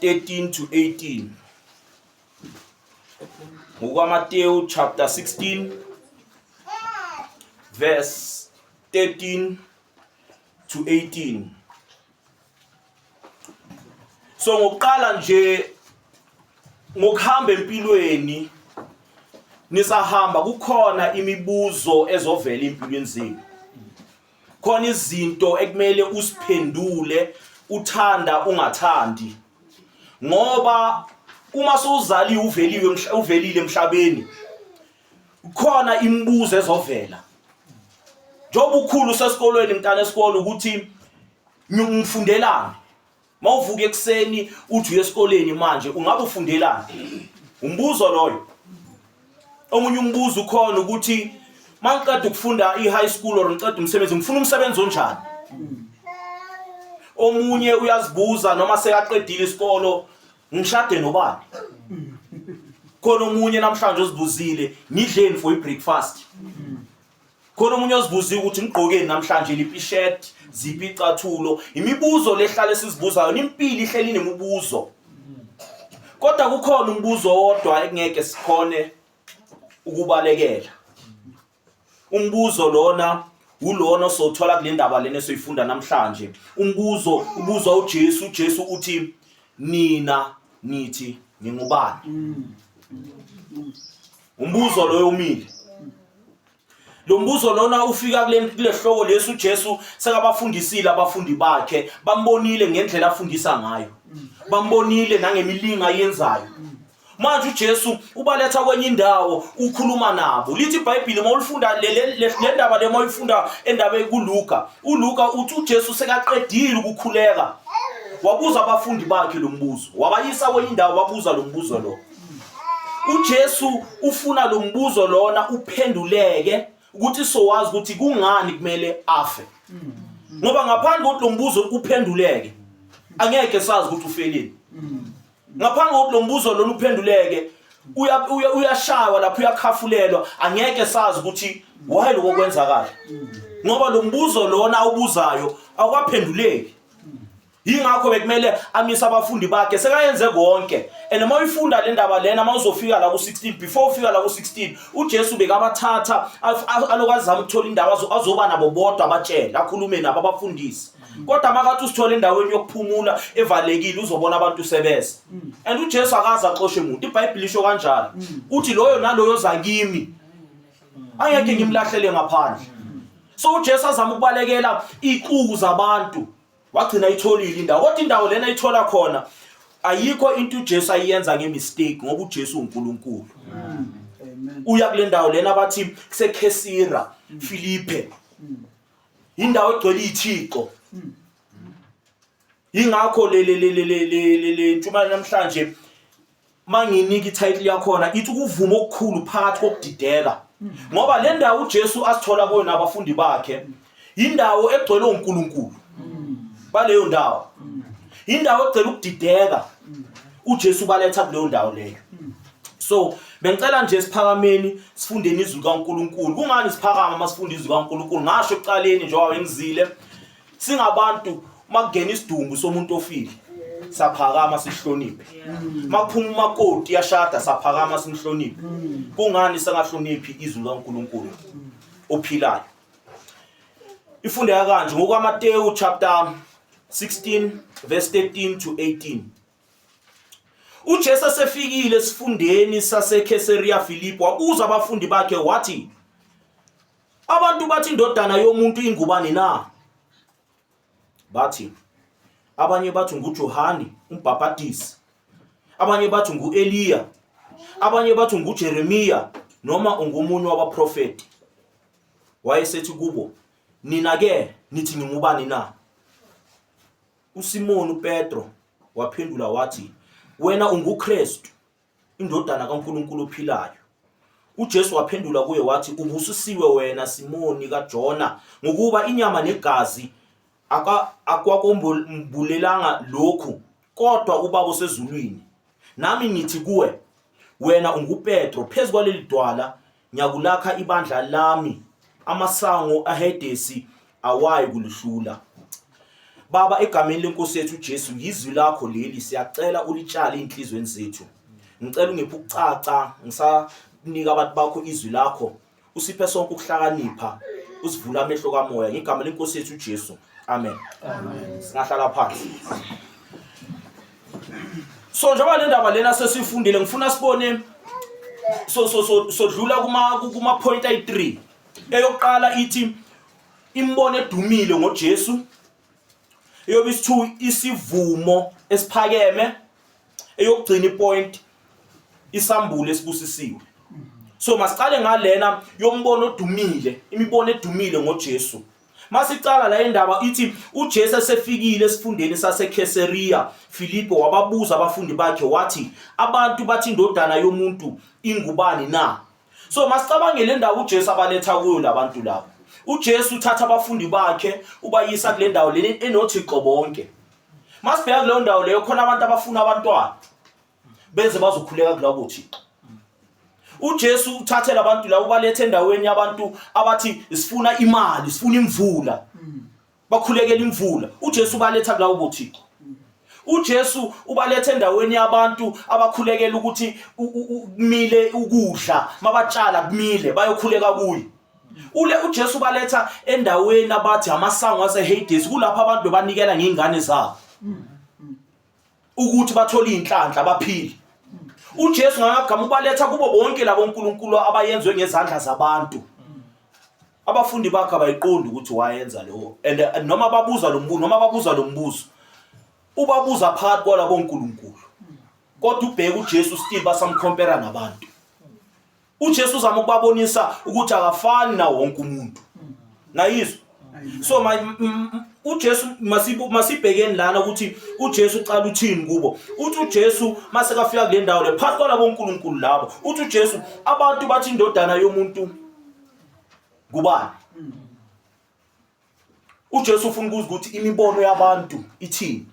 13 to 18. NgokukaMateyu chapter 16 verse 13 to 18. So ngokuqala nje ngokuhamba empilweni nisahamba kukhona imibuzo ezovela empilweni zenu. Khona izinto ekumele usiphendule uthanda ungathandi. Ngoba uma sowuzaliwe uveliwe uvelile emhlabeni khona imibuzo ezovela. Njengoba ukhulu usesikolweni mntana esikole ukuthi ngifundelani mawuvuka ekuseni uthi uye esikoleni manje ungabe ufundelani umbuzo loyo omunye umbuzo ukhona ukuthi mangiqeda ukufunda i-high school or ngiqeda umsebenzi ngifuna umsebenzi onjani omunye uyazibuza noma sekaqedile isikolo ngishade nobani khona omunye namhlanje ozibuzile ngidleni for i-breakfast Khona omunye ozibuziwe ukuthi ngigqokeni namhlanje liphi ishirt, ziphi icathulo. Imibuzo lehlale sizibuzayo, impilo ihleli nemibuzo. Kodwa kukhona umbuzo owodwa ekungeke sikhone ukubalekela. Umbuzo lona ulona osothola kule ndaba lena esoyifunda namhlanje. Umbuzo ubuzwa uJesu, uJesu uthi nina nithi ngingubani? Umbuzo loyo umile. Lo mbuzo lona ufika kule kulehloko lesi uJesu sekabafundisile abafundi bakhe, bambonile ngendlela afundisa ngayo. Bambonile nangemilingo ayenzayo. Manje uJesu ubaletha kwenye indawo ukhuluma nabo. Lithi iBhayibheli uma ulifunda le ndaba le uma uyifunda endaba kuLuka, uLuka uthi uJesu sekaqedile ukukhuleka. Wabuza abafundi bakhe lo mbuzo. Wabayisa kwenye indawo wabuza lo mbuzo lo. uJesu ufuna lo mbuzo lona uphenduleke ukuthi sowazi ukuthi kungani kumele afe ngoba ngaphandle kokuthi lo mbuzo uphenduleke angeke sazi ukuthi ufeleni ngaphandle kokuthi lo mbuzo lona uphenduleke uyashawa lapho uyakhafulelwa angeke sazi ukuthi why lokho kwenzakala ngoba lo mbuzo lona awubuzayo awukaphenduleki Yingakho bekumele amise abafundi bakhe sekayenze konke. And uma uyifunda le ndaba lena uma uzofika la ku-16 before ufika la ku-16 uJesu bekabathatha aloku azama ukuthola indawo azoba nabo bodwa abatshele akhulume nabo abafundise. Kodwa makathi usithola endaweni yokuphumula evalekile uzobona abantu sebeza. And uJesu akaze axoshe muntu iBhayibheli lisho kanjalo. Uthi loyo naloyo oza kimi angeke ngimlahlele ngaphandle. So uJesu azama ukubalekela ixuku zabantu Wagcina itholile indawo. Kodwa indawo lena ayithola khona ayikho into uJesu ayiyenza ngemistake ngoba uJesu uNkulunkulu. Amen. Uya kule ndawo lena bathi kuseKhesira Filipe. Indawo egcwele ithixo. Ingakho le le le le le le ntshumayelo namhlanje manginika ititle yakhona ithi ukuvuma okukhulu phakathi kokudideka ngoba le ndawo uJesu asithola kuyo nabafundi bakhe indawo egcwele uNkulunkulu baleyo ndawo indawo egcwele ukudideka uJesu baletha kuleyo ndawo leyo so bengicela nje siphakameni sifundeni izwi kaNkuluNkulu kungani siphakama masifunda izwi kaNkuluNkulu ngasho ekuqaleni njengoba bengizile Singabantu makungena isidumbu somuntu ofile saphakama sihloniphe. Makuphuma umakoti yashada saphakama simhloniphe. Kungani singahloniphi izwi likaNkuluNkulu ophilayo? Ifundeka kanje ngokukaMateyu chapter 16 verse 13 to 18. UJesu esefikile esifundeni saseKhesariya Filipi wabuza abafundi bakhe wathi Abantu bathi indodana yomuntu ingubani na? Bathi abanye bathi nguJohani umbhabhadisi, abanye bathi nguEliya, abanye bathi nguJeremiya noma ungumunye wabaprofeti. Wayesethi kubo, nina ke nithi ngingubani na? USimoni uPetro waphendula wathi, wena unguKristu indodana kaNkulunkulu ophilayo. UJesu waphendula kuye wathi, Ubusisiwe wena Simoni kaJona, ngokuba inyama negazi akwakumbulelanga lokhu, kodwa uBaba osezulwini. Nami ngithi kuwe, wena unguPetro, phezu kwaleli dwala ngiyakulakha ibandla lami, amasango aHedesi awayi kulihlula. Baba, egameni lenkosi yethu uJesu, yizwi lakho leli, siyacela ulitshale ezinhlizweni zethu. Ngicela ungiphe ukucaca ngisanika abantu bakho izwi lakho. Usiphe sonke ukuhlakanipha, usivule amehlo kamoya ngegama lenkosi yethu uJesu. Amen. Amen. Singahlala phansi. So njengoba le ndaba lena sesifundile ngifuna sibone so so so sodlula kuma point ayi3. Eyokuqala ithi imibono edumile ngoJesu. Eyobe isithu isivumo esiphakeme. Eyokugcina ipoint isambulo esibusisiwe. So masiqale ngalena yombono odumile, imibono edumile ngoJesu. Masicala la indaba ithi uJesu esefikile esifundeni saseKhesariya Filipo wababuza abafundi bakhe wathi abantu bathi indodana yomuntu ingubani na? So masicabange le ndawo uJesu abaletha kuyo labantu laba. UJesu uthatha abafundi bakhe ubayisa kule ndawo leni enothixo bonke. Masibheka kuleyo ndawo leyo khona abantu abafuna abantwana beze bazokhuleka kulabo thixo. uJesu uthathela abantu labo balethe endaweni yabantu abathi sifuna imali, sifuna imvula. Bakhulekela imvula. uJesu ubaletha kulabo bothixo. uJesu ubaletha endaweni yabantu abakhulekela ukuthi kumile ukudla, mabatshala kumile bayokhuleka kuye. Ule uJesu ubaletha endaweni abathi amasango aseHades kulapho abantu bebanikela ngezingane zabo. Ukuthi bathole inhlanhla baphile. uJesu ngakagama ubaletha kubo bonke labo onkulunkulu abayenzwe ngezandla zabantu. Abafundi bakhe abayiqondi ukuthi wayenza lokho and noma babuza lo mbuzo noma babuza lo mbuzo ubabuza phakathi kwalabo onkulunkulu. Kodwa ubheka uJesu still basamcompare nabantu. uJesu uzama ukubabonisa ukuthi akafani nawo wonke umuntu. Nayizwa? So my uJesu masibhekeni lana ukuthi uJesu uqala uthini kubo. Uthi uJesu masekafika kule ndawo le phakathi kwalabo onkulunkulu labo. Uthi uJesu abantu bathi indodana yomuntu ngubani? uJesu ufuna ukuzwa ukuthi imibono yabantu ithini.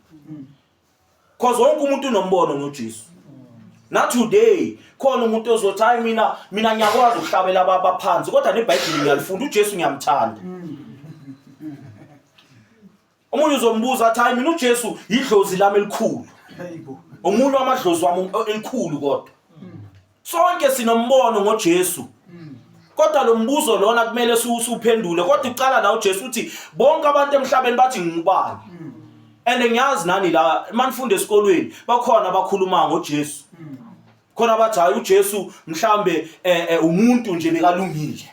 Cause wonke umuntu unombono ngoJesu. Na today khona umuntu ozothi hayi mina ngiyakwazi ukuhlabela abaphansi kodwa neBhayibheli ngiyalifunda uJesu ngiyamthanda. Omunye uzombuza athi hayi mina uJesu yidlozi lami elikhulu. Omunye wamadlozi wami elikhulu kodwa. Sonke sinombono ngoJesu. Kodwa lo mbuzo lona kumele siwuphendule. Kodwa uqala la uJesu uthi bonke abantu emhlabeni bathi ngingubani. And ngiyazi nani la manifunda esikolweni bakhona abakhuluma ngoJesu. Khona bathi hayi uJesu mhlambe umuntu nje bekalungile.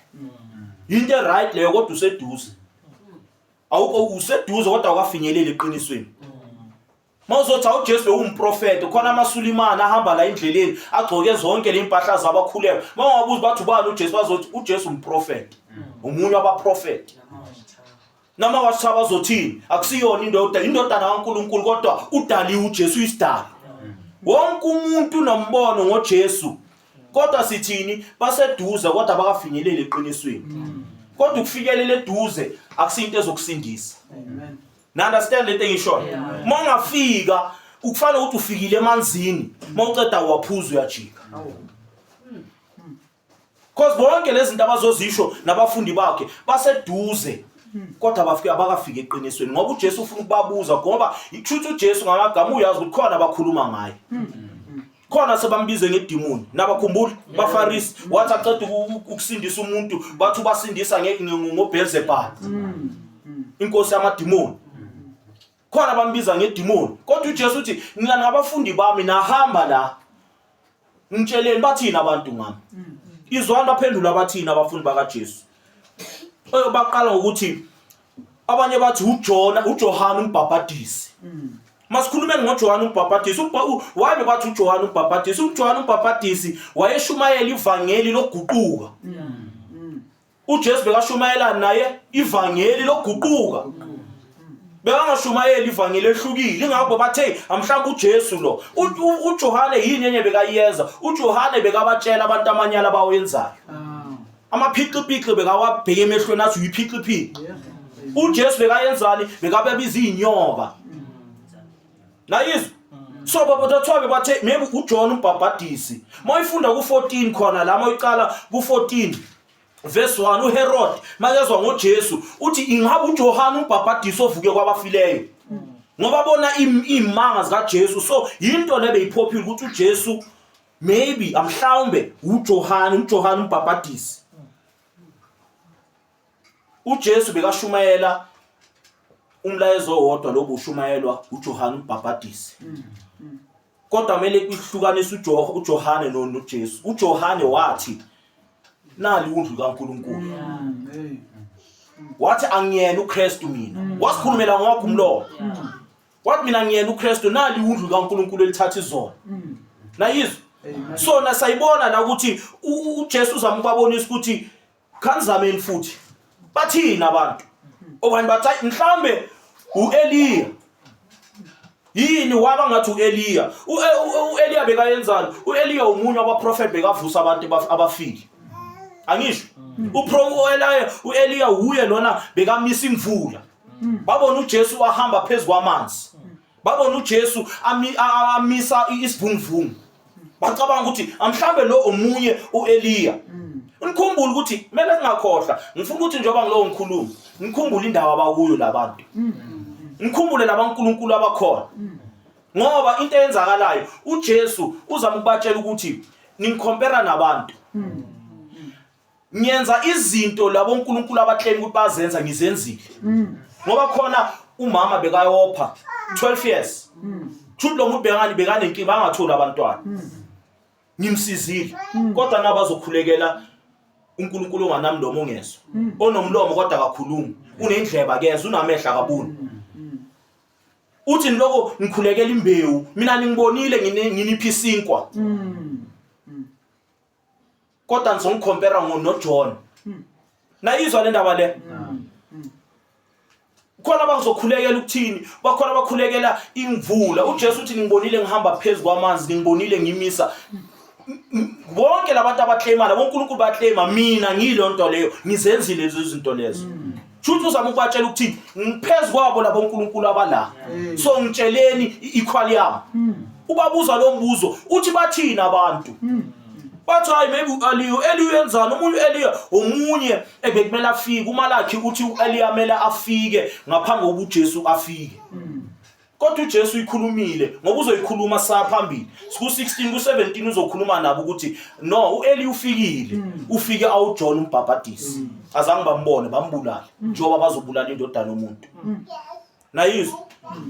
Into right leyo kodwa useduze. Awukho useduze kodwa awukafinyeleli eqinisweni. Mawuzothi awuJesu bewumprofeti khona amaSulimani ahamba la endleleni agcoke zonke lempahla zabo akhuleka. Mawungabuza bathi ubani uJesu bazothi uJesu umprofeti. Umunye wabaprofeti. Noma wathi bazothini akusiyona indoda indodana kaNkuluNkulu kodwa udaliwe uJesu uyisidalwa. Wonke umuntu unombono ngoJesu. Kodwa sithini baseduze kodwa abakafinyeleli eqinisweni. Kodwa ukufikelela eduze akusinto ezokusindisa. Amen. Na understand lento engishoyo? Uma ungafika ukufana ukuthi ufikile emanzini, uma uceda waphuza uyajika. Cause bonke lezi zinto abazozisho nabafundi bakhe baseduze kodwa bafike abakafiki eqinisweni ngoba uJesu ufuna ukubabuza ngoba kushuthi uJesu ngamagama uyazi ukuthi khona abakhuluma ngaye. Khona sebambize ngedimoni nabakhumbula bafarisi wathi aceda ukusindisa umuntu bathi ubasindisa ngoBelzebub inkosi yamadimoni khona bambiza ngedimoni kodwa uJesu uthi nina nabafundi bami nahamba la ngitsheleni bathini abantu ngami izwani baphendula bathini abafundi bakaJesu baqala ngokuthi abanye bathi uJona uJohane umbhabhadisi Masikhulumeni ngoJohane umbhabhadisi. Why bebathi uJohane umbhabhadisi? UJohane umbhabhadisi wayeshumayela ivangeli lokuguquka. uJesu bekashumayela naye ivangeli lokuguquka. Bekangashumayeli ivangeli ehlukile ingakho bathe amhlawumbe uJesu lo. UJohane yini enye bekayenza? uJohane bekabatshela abantu amanyala abawenzayo. Amaphixipixi bekawabheke emehlweni athi uyiphixipixi. uJesu bekayenzani? Bekababiza izinyoka. Nayizwa? So baba thathwa bathe maybe uJohn umbhabhadisi. Mawuyifunda ku14 khona la mawuyiqala ku14 verse 1 uHerod makezwa ngoJesu uthi ingabe uJohn umbhabhadisi ovuke kwabafileyo. Ngoba bona imanga zikaJesu, so yinto le beyiphophile ukuthi uJesu maybe amhlawumbe uJohane, uJohane umbhabhadisi. UJesu bekashumayela umlayezo owodwa lobu ushumayelwa uJohane umbhabhadisi. Kodwa kumele kuhlukanise uJohane noJesu. UJohane wathi nali undlu kaNkuluNkulu. Wathi angiyena uKristu mina. Wasikhulumela ngowakhe umlomo. Wathi mina ngiyena uKristu, nali undlu kaNkuluNkulu elithatha izono. Nayizwa? Sona sayibona la ukuthi uJesu uzama ukubabonisa ukuthi khanizameni futhi. Bathini abantu? Obani bathi hayi mhlambe uEliya. Yini waba ngathi uEliya? UEliya bekayenzani? UEliya umunye wabaprofeti bekavusa abantu abafile. Angisho? Upro uEliya, uEliya uye lona bekamisa imvula. Babona uJesu wahamba phezu kwamanzi. Babona uJesu amisa isivunguvungu. Bacabanga ukuthi amhlambe lo omunye uEliya. Nikhumbule ukuthi kumele singakhohlwa. Ngifuna ukuthi njengoba ngilowo ngikhuluma, nikhumbule indawo abakuyo labantu. Nikhumbule labaNkulunkulu abakhona. Ngoba into eyenzakalayo uJesu uzama ukubatshela ukuthi ningikhompera nabantu. Ngiyenza izinto labo uNkulunkulu abaclaim ukuthi bazenza ngizenzile. Ngoba khona umama bekayopha 12 years. Kusho lo muntu bekani bekanenkinga bangatholi abantwana. Ngimsizile. Kodwa nabazokhulekela uNkulunkulu onganamlomo ongezwa. Onomlomo kodwa akakhulumi. Unendlebe akezwa, unamehlo akaboni. Uthi niloko ngikhulekela imbewu, mina ningibonile nginipha isinkwa. Kodwa nizongikhompera noJohn. Nayizwa le ndaba le? Khona abangizokhulekela ukuthini? Bakhona abakhulekela imvula. UJesu uthi ningibonile ngihamba phezu kwamanzi, ningibonile ngimisa. Bonke labantu abaclaima labo uNkulunkulu baclaima mina ngiyilo nto leyo, ngizenzile lezo izinto lezo. Shuthi uzama ukubatshela ukuthi ngiphezu kwabo labo uNkulunkulu abala. So ngitsheleni i-equal yami. Ubabuza lo mbuzo uthi bathini abantu? Bathi hayi maybe u-Eliya, u-Eliya uyenzani? Omunye u-Eliya omunye ebekumele afike, uMalakhi uthi u-Eliya kumele afike ngaphambi kokuba uJesu afike. Kodwa uJesu uyikhulumile ngoba uzoyikhuluma sa phambili. Ku-16 ku-17 uzokhuluma nabo ukuthi no u-Eliya ufikile, ufike awuJohn umbhabhadisi. Azange bambone bambulale njengoba bazobulala indodana yomuntu. Nayizwa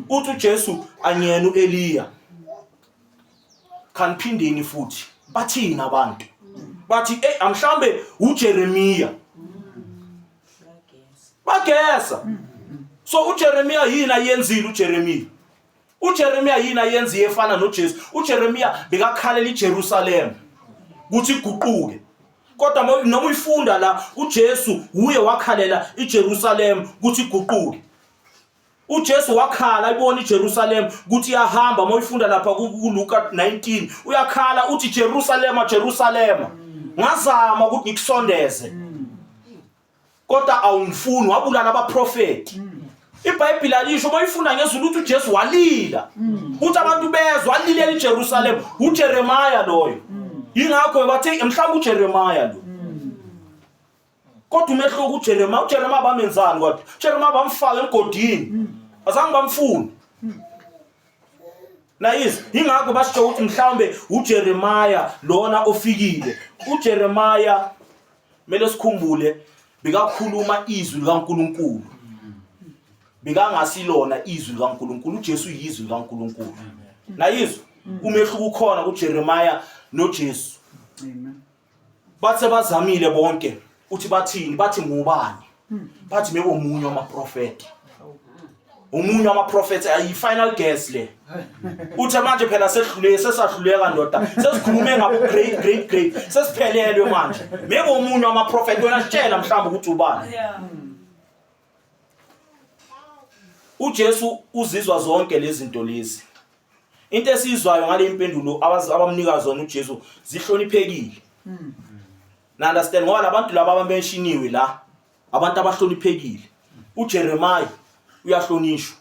uthi uJesu anyena u-Eliya. Khaniphindeni futhi bathini abantu? Bathi hey amhlambe uJeremiya. Bageza. So uJeremiya yini ayenzile uJeremiya? uJeremiya yini ayenziye efana noJesu? uJeremiya bekakhalela iJerusalema ukuthi iguquke. Kodwa noma uyifunda la uJesu uye wakhalela iJerusalema ukuthi iguquke. uJesu wakhala ibona iJerusalema ukuthi iyahamba uma uyifunda lapha kuLuka 19 uyakhala uthi Jerusalema Jerusalema ngazama ukuthi ngikusondeze kodwa awungifuni wabulala abaprofeti iBhayibheli alisho uma uyifunda ngezulu uthi uJesu walila uthi abantu bezwa walilela iJerusalema uJeremiah loyo ingakho bathe mhlawumbe uJeremiah lo Kodwa umehluko uJeremiah, uJeremiah bamenzani kodwa? uJeremiah bamfaka emgodini. Azange bamfune. Nayizwa, ingakho basho ukuthi mhlawumbe uJeremiah lona ofikile. uJeremiah kumele sikhumbule bekakhuluma izwi likaNkuluNkulu. Bekangasilona izwi likaNkuluNkulu, uJesu uyizwi likaNkuluNkulu. Nayizwa, umehluko ukhona kuJeremiah noJesu. Amen. Bathe bazamile bonke uthi bathini bathi ngubani bathi mebo omunye wamaprofeti omunye wamaprofeti ayi final guess le uthe manje phela sehluleke sesahluleka ndoda sesikhulume ngabo great great great sesiphelelwe manje mebo omunye wamaprofeti wena sitshela mhlawumbe ukuthi ubani uJesu uzizwa zonke lezi zinto lezi Into esiyizwayo ngale impendulo abamnika zona uJesu zihloniphekile. Na understand ngoba labantu laba abamenshiniwe la abantu abahloniphekile. uJeremiah uyahlonishwa.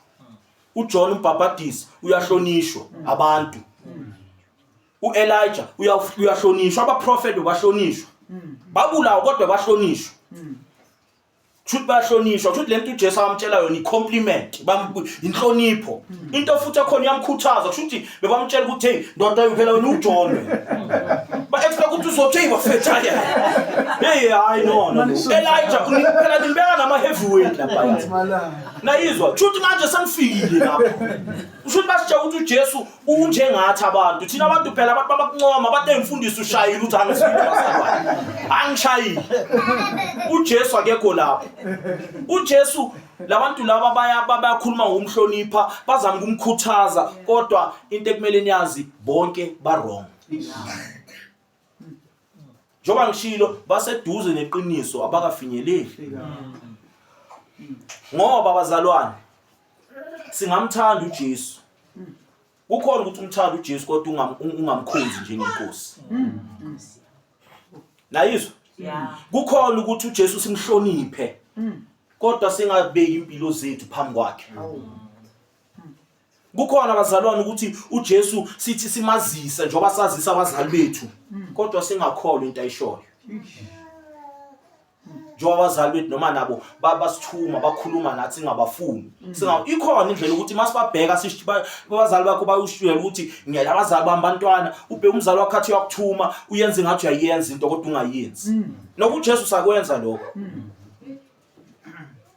uJohn umbhabhadisi uyahlonishwa abantu. uElijah uyahlonishwa, abaprofeti bahlonishwa. Babulawa kodwa bahlonishwa. Kushuthi bayahlonishwa, kushuthi lento uJesu amtshela yona i-compliment, inhlonipho. Into futhi ekhona iyamkhuthaza, kushuthi bebamtshela ukuthi hey ndoda phela wena uJohn wena. Ba expect ukuthi uzothi hey bafethu hayi. Hey hayi no no. Elijah phela nimbeka nama heavyweight lapha. Nayizwa, kushuthi manje senifikile lapho. Kushuthi basitshela ukuthi uJesu unjengathi abantu thina abantu phela abantu babakuncoma bathi emfundisi ushayile uthi angizwile bazalwane angishayile uJesu akekho lapho uJesu labantu laba baya bayakhuluma ngokumhlonipha bazama ukumkhuthaza kodwa into ekumele niyazi bonke ba wrong njengoba ngishilo baseduze neqiniso abakafinyeleli ngoba bazalwane singamthanda uJesu kukhona ukuthi umthanda uJesu kodwa ungamkhonzi njengenkosi nayizwa kukhona ukuthi uJesu simhloniphe kodwa singabeki impilo zethu phambi kwakhe kukhona bazalwane ukuthi uJesu sithi simazise njengoba sazisa abazali bethu kodwa singakholwa into ayishoyo njengoba abazali bethu noma nabo basithuma bakhuluma nathi singabafuni singa ikhona indlela ukuthi masibabheka abazali bakho bayushiyela ukuthi ngiyala abazali bami bantwana ubheka umzali wakho athi uyakuthuma uyenza ngathi uyayenza into kodwa ungayenzi noku Jesu sakwenza lokho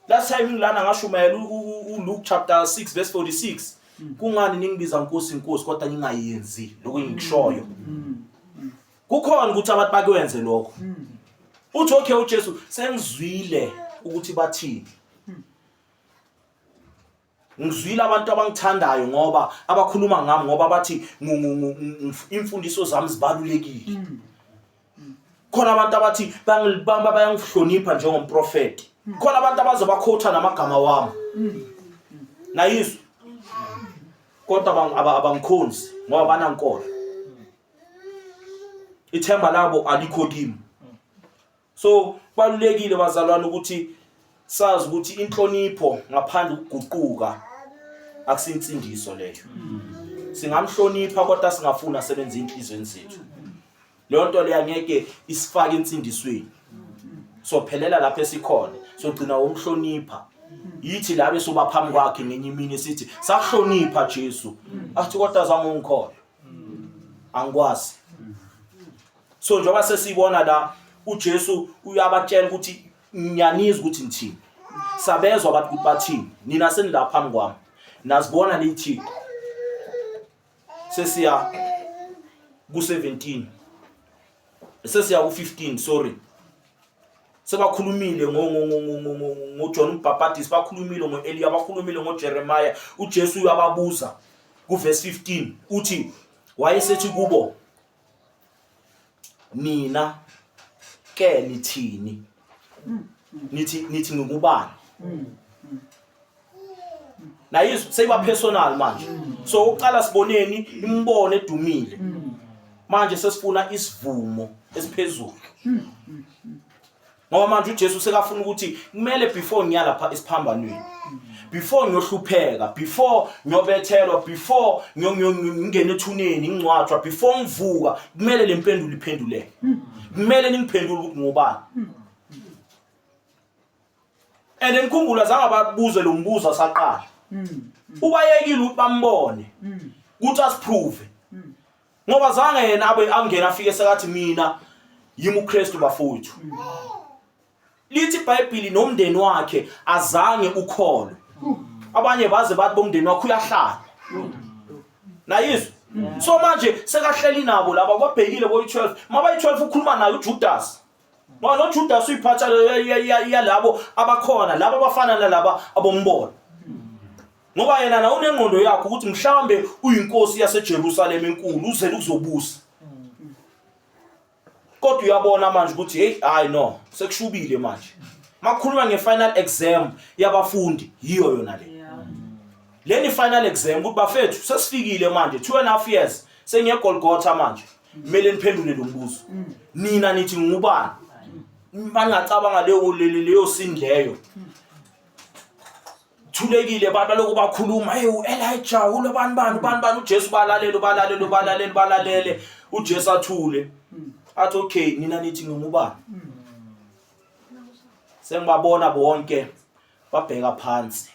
last time ngilana ngashumayela uLuke chapter 6 verse 46 kungani ningibiza nkosi nkosi kodwa ningayenzi lokho engikushoyo Kukhona ukuthi abantu bakwenze lokho. Uthi okay uJesu sengizwile ukuthi bathini. Ngizwile abantu abangithandayo ngoba abakhuluma ngami ngoba bathi imfundiso zami zibalulekile. Khona abantu abathi bayangihlonipha njengomprofeti. Khona abantu abazobakhotha namagama wami. Nayizwa. Kodwa abangikhonzi ngoba banankolo. Ithemba labo alikho kimi. So kubalulekile bazalwane ukuthi sazi ukuthi inhlonipho ngaphandle ukuguquka akusinsindiso leyo. Singamhlonipha kodwa singafuni asebenze inhlizweni zethu. Leyo nto leyo angeke isifake insindisweni. Sophelela lapho esikhona, sogcina umhlonipha. Yithi la besoba phambi kwakhe ngenye imini sithi sakuhlonipha Jesu. Athi kodwa zange ungikholwe. Angikwazi. So njengoba sesibona la uJesu uyabatshela ukuthi ngiyanizwa ukuthi nithini. Sabezwa abantu ukuthi bathini. Nina senila phambi kwami. Nazibona nithini. Sesiya ku-17. Sesiya ku-15 sorry. Sebakhulumile ngoJohn uMbhabhadisi, bakhulumile ngo-Eliya, bakhulumile ngoJeremiah. UJesu uyababuza kuverse 15 uthi wayesethi kubo nina ke nithini nithi nithi ngikubani nayizwa seyiba personal manje so uqala siboneni imbono edumile manje sesifuna isivumo esiphezulu ngoba manje uJesu sekafuna ukuthi kumele before ngiya lapha esiphambanweni before ngiyohlupheka before ngiyobethelwa before ngingena ethuneni ngingcwatshwa before ngivuka kumele le mpendulo iphenduleke kumele ningiphendule ukuthi ngubani and ngikhumbula zange ababuze lo mbuzo asaqala ubayekile ukuthi bambone ukuthi asiprove ngoba zange yena abe angena afike sekathi mina yimi uKristu bafowethu lithi iBhayibheli nomndeni wakhe azange ukholwe abanye baze bathi bomndeni wakhe uyahlala nayizwa so manje sekahleli nabo laba kwabhekile boyi-12 mabayi-12 ukhuluma naye uJudas Ngoba noJudas uyiphatha yalabo abakhona laba abafana nalaba abombono. Ngoba yena na unengqondo yakhe ukuthi mhlawumbe uyinkosi yaseJerusalema enkulu uzele ukuzobusa. Kodwa uyabona manje ukuthi hey hayi no sekushubile manje. Makukhuluma ngefinal exam yabafundi yiyo yona le. Leni final exam ukuthi bafethu sesifikile manje 2 and a half years sengiye Golgotha manje. Kumele niphendule lo mbuzo. Nina nithi ngubani? Bangacabanga leyo leyo sin leyo. Thulekile abantu lokhu bakhuluma hey uElijah ulobani bani ubani bani uJesu balalela balalela balalela balalele uJesu athule athi okay nina nithi ngingubani. Sengibabona bonke babheka phansi.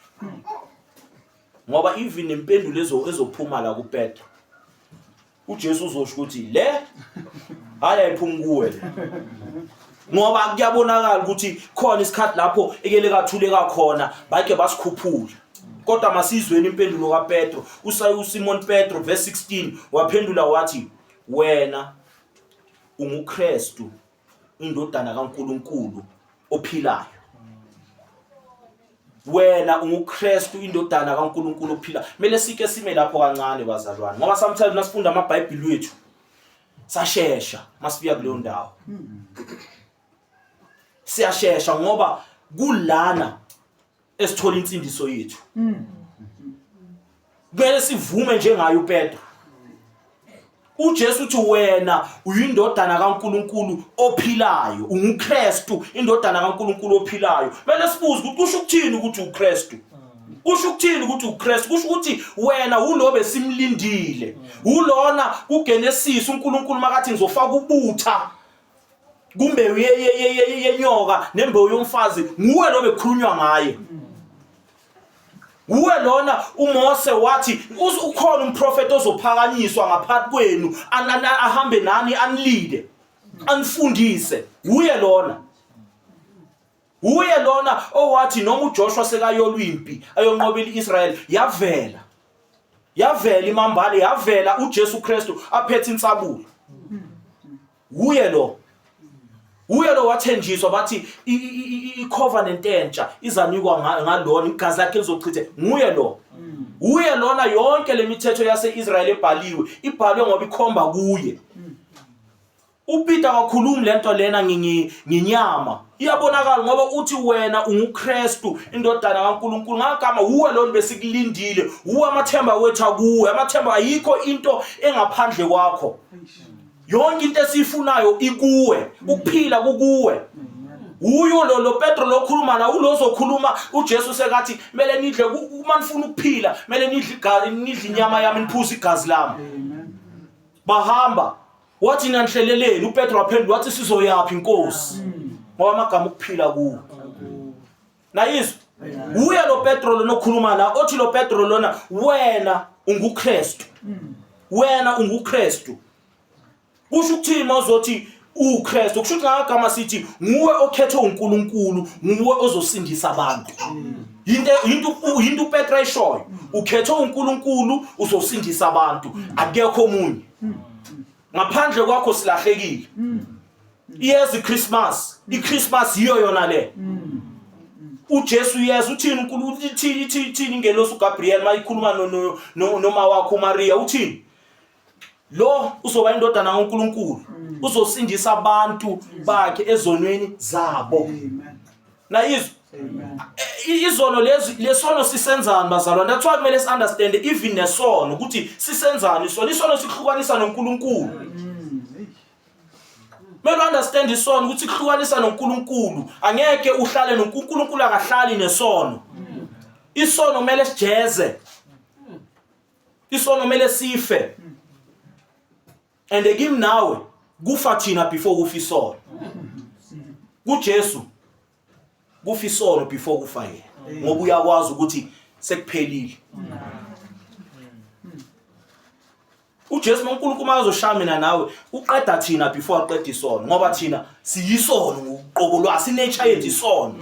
Ngoba even nempendulo ezophuma la kuPetro. uJesu uzosho ukuthi le hayi ayiphumi kuwe le ngoba kuyabonakala ukuthi khona isikhathi lapho ekele kathuleka khona bake basikhuphula kodwa masizweni impendulo kaPetro uSimon Petro verse 16 waphendula wathi wena unguKristu indodana kaNkuluNkulu ophilayo wena unguKristu indodana kaNkuluNkulu ophila kumele sike sime lapho kancane bazalwane ngoba sometimes nasifunda amaBhayibheli wethu sashesha masifika kuleyo ndawo siyashesha ngoba kulana esithola insindiso yethu kumele sivume njengaye uPetro uJesu uthi wena uyindodana kaNkuluNkulu ophilayo unguKristu indodana kaNkuluNkulu ophilayo kumele sibuze ukuthi kusho ukuthini ukuthi uKristu kusho ukuthini ukuthi uKristu kusho ukuthi wena ulo besimlindile ulona kuGenesis uNkulunkulu makathi ngizofaka ubutha kumbewu yenyoka nembewu yomfazi nguwe lo bekukhulunywa ngaye Uwe lona uMose wathi ukhona umprofeti ozophakanyiswa ngaphathi kwenu ahambe nani anilide anifundise uye lona uye lona owathi noma uJoshua sekayolwa impi ayonqobela iIsrael yavela yavela imambale yavela uJesu Kristu aphethe insabula Wuye lo. Wuye lo wathenjiswa bathi i-covenant entsha izanikwa ngalona igazi lakhe lizochithe. Nguye lo. Wuye lona yonke lemithetho yase-Israel ebhaliwe ibhalwe ngoba ikhomba kuye. UPeter akakhulumi lento lena nginyama. Iyabonakala ngoba uthi wena unguKristu indodana kaNkuluNkulu ngagama wuwe lona besikulindile wuwe amathemba wethu akuwe amathemba ayikho into engaphandle kwakho Yonke into esiyifunayo ikuwe, ukuphila kukuwe. Uyo lo lo Petro lokhuluma la ulozokhuluma uJesu sekathi mele nidle uma nifuna ukuphila mele nidle igazi nidle inyama yami niphuze igazi lami. Bahamba wathi nanihleleleni uPetro waphendula wathi sizoyaphi inkosi ngoba amagama ukuphila kuwe. Nayizwa uye lo Petro lona okhuluma la othi lo Petro lona wena unguKristu wena unguKristu kusho ukuthini mawuzothi uKristu kusho ukuthi ngagama sithi nguwe okhethwe uNkulunkulu nguwe ozosindisa abantu into into into uPetro ayishoyo ukhethwe uNkulunkulu uzosindisa abantu akekho omunye ngaphandle kwakho silahlekile iyeza iChristmas iChristmas yiyo yona le uJesu uyeza uthini uNkulunkulu ithini ithini ithini ingelosi uGabriel mayikhuluma no noma wakho uMaria uthini lo uzoba indodana kaNkulunkulu uzosindisa abantu bakhe ezonweni zabo nayizwa izono lezi lesono sisenzani bazalwane that's why kumele si-understand even nesono ukuthi sisenzani isono isono sikuhlukanisa noNkulunkulu Kumele understand isono ukuthi kuhlukanisa noNkulunkulu angeke uhlale noNkulunkulu akahlali nesono isono kumele sijeze isono kumele sife and kimi nawe kufa thina before kufa isono kuJesu kufa isono before kufa yena ngoba uyakwazi ukuthi sekuphelile uJesu uNkulunkulu makazoshaya mina nawe uqeda thina before aqeda isono ngoba thina siyisono ngokuqobo lwaso inature yethu isono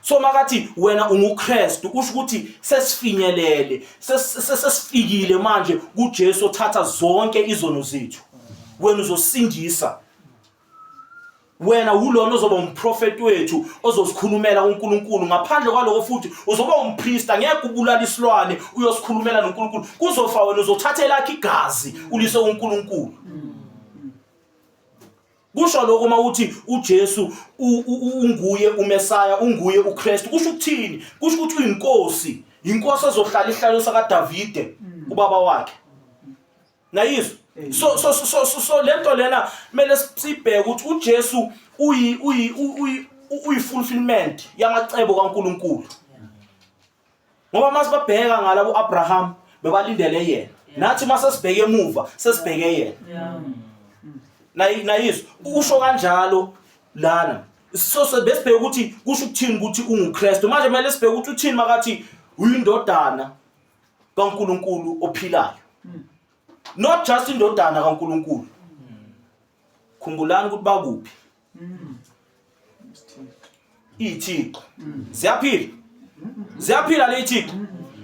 so makathi wena unguKristu usho ukuthi sesifinyelele sesifikile manje kuJesu othatha zonke izono zethu wena uzosindisa Wena wulona ozoba umprofeti wethu ozosikhulumela uNkulunkulu ngaphandle kwaloko futhi uzoba umpriest angeke ubulala isilwane uyosikhulumela noNkulunkulu kuzofa wena uzothatha elakhe igazi ulise uNkulunkulu kusho lokho uma uthi uJesu unguye uMesaya unguye uKristu kusho ukuthini kusho ukuthi uyinkosi inkosi ezohlala ihlalo sakaDavide ubaba wakhe Nayizwa? So so so so so lento lena kumele sibheke ukuthi uJesu uyi uyi uyi uyi fulfillment yamacebo kaNkuluNkulu. Ngoba masibabheka ngalabo Abraham bebalindele yena. Nathi mase sibheke emuva sesibheke yena. Nayizwa usho kanjalo lana. So besibheke ukuthi kusho ukuthini ukuthi unguKristu. Manje kumele sibheke ukuthi uthini makathi uyindodana kaNkuluNkulu ophilayo. Not just indodana kaNkuluNkulu. Khumbulani ukuthi bakuphi. Ithixo. Ziyaphila. Ziyaphila lethixo.